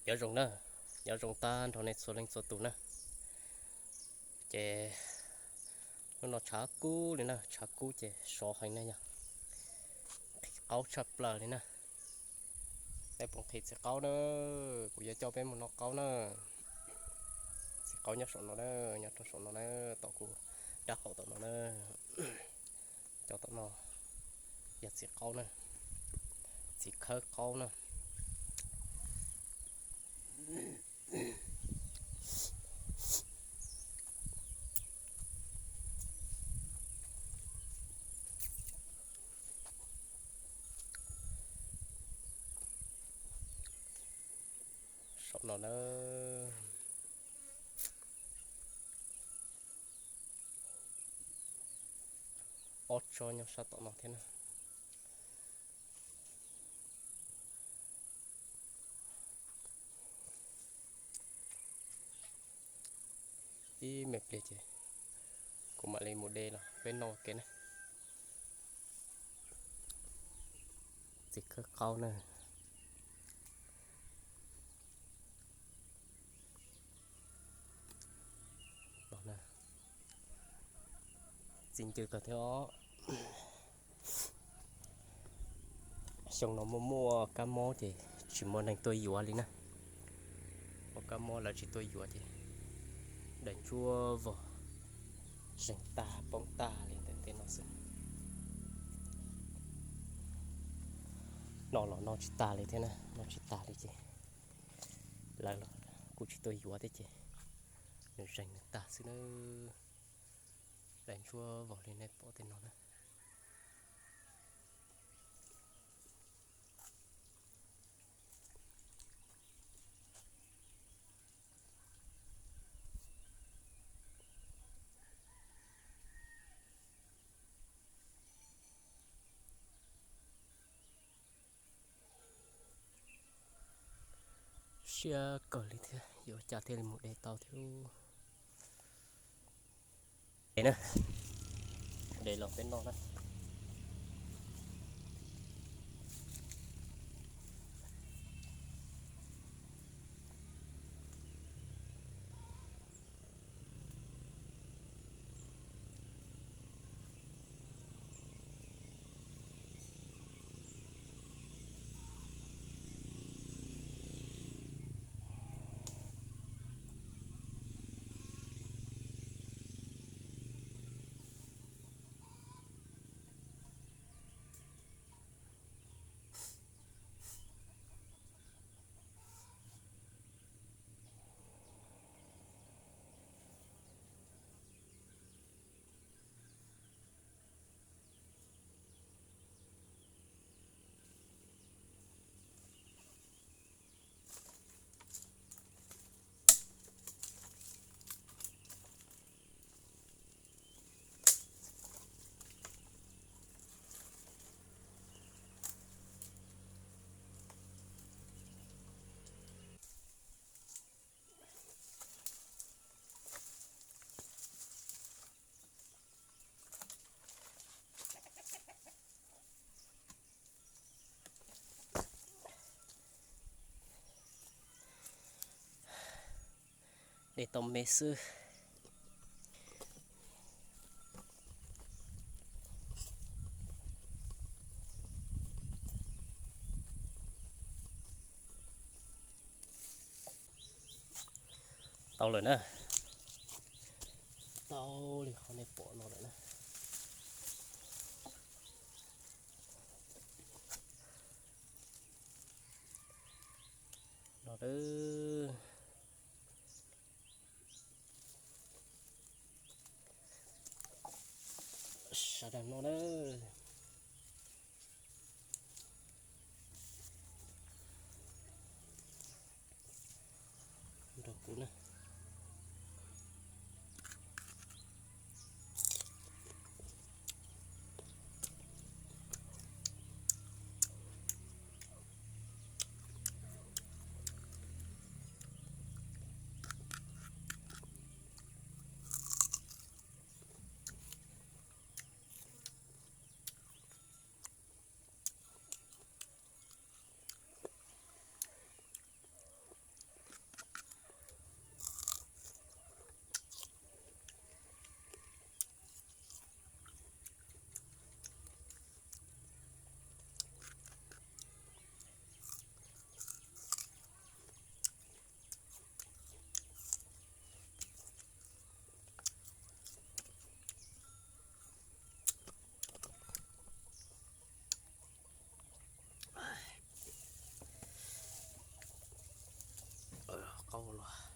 Nyob zoo na, nyob zoo tag nrho nej txhua leej txhua tus na. Ces hnub no tshav kub li na, tshav kub ces sov heev na yog, nqhis qaub tshaj plaws li na. Peb puas nqhis txiv qaub na? Kuv yuav coj peb mus noj qaub na. Txiv qaub nyob saum no na, nyob rau saum no na, tom kuv rab qaum tom no na. Cov tom no yog txiv qaub na, txiv khawb qaub na. Saum no na, ob tsob nyob sab tom no thiab na. Ib me pliag ces kuv mam li mus de los peb noj ua ke na. Txiv khawb qaub na. Txiv ncw kawg thiab os. Xyoo no muaj muaj kab mob ces tsis muaj neeg tuaj yuav li na. Muaj kab mob lawv tsis tuaj yuav ces daim ntsuab vog zeeg tag poob tag li ntawm tej no xwb. Noj los noj tsis tag li thiab na, noj tsis tag li ces lawv los kuj tsis tuaj yuav thiab ces nws zeeg nws tag xwb na. Daim ntsuab vog li nej pom tej no na. Siab kawg li thiab, yuav cas thiaj li mus de tau thiab. De na, de los peb noj na. De tau me xwb. Tau lawm na. Tau li qhov nej pom no lawm na. No lawm. Sawv daws no na. Nrog kuv na. tau los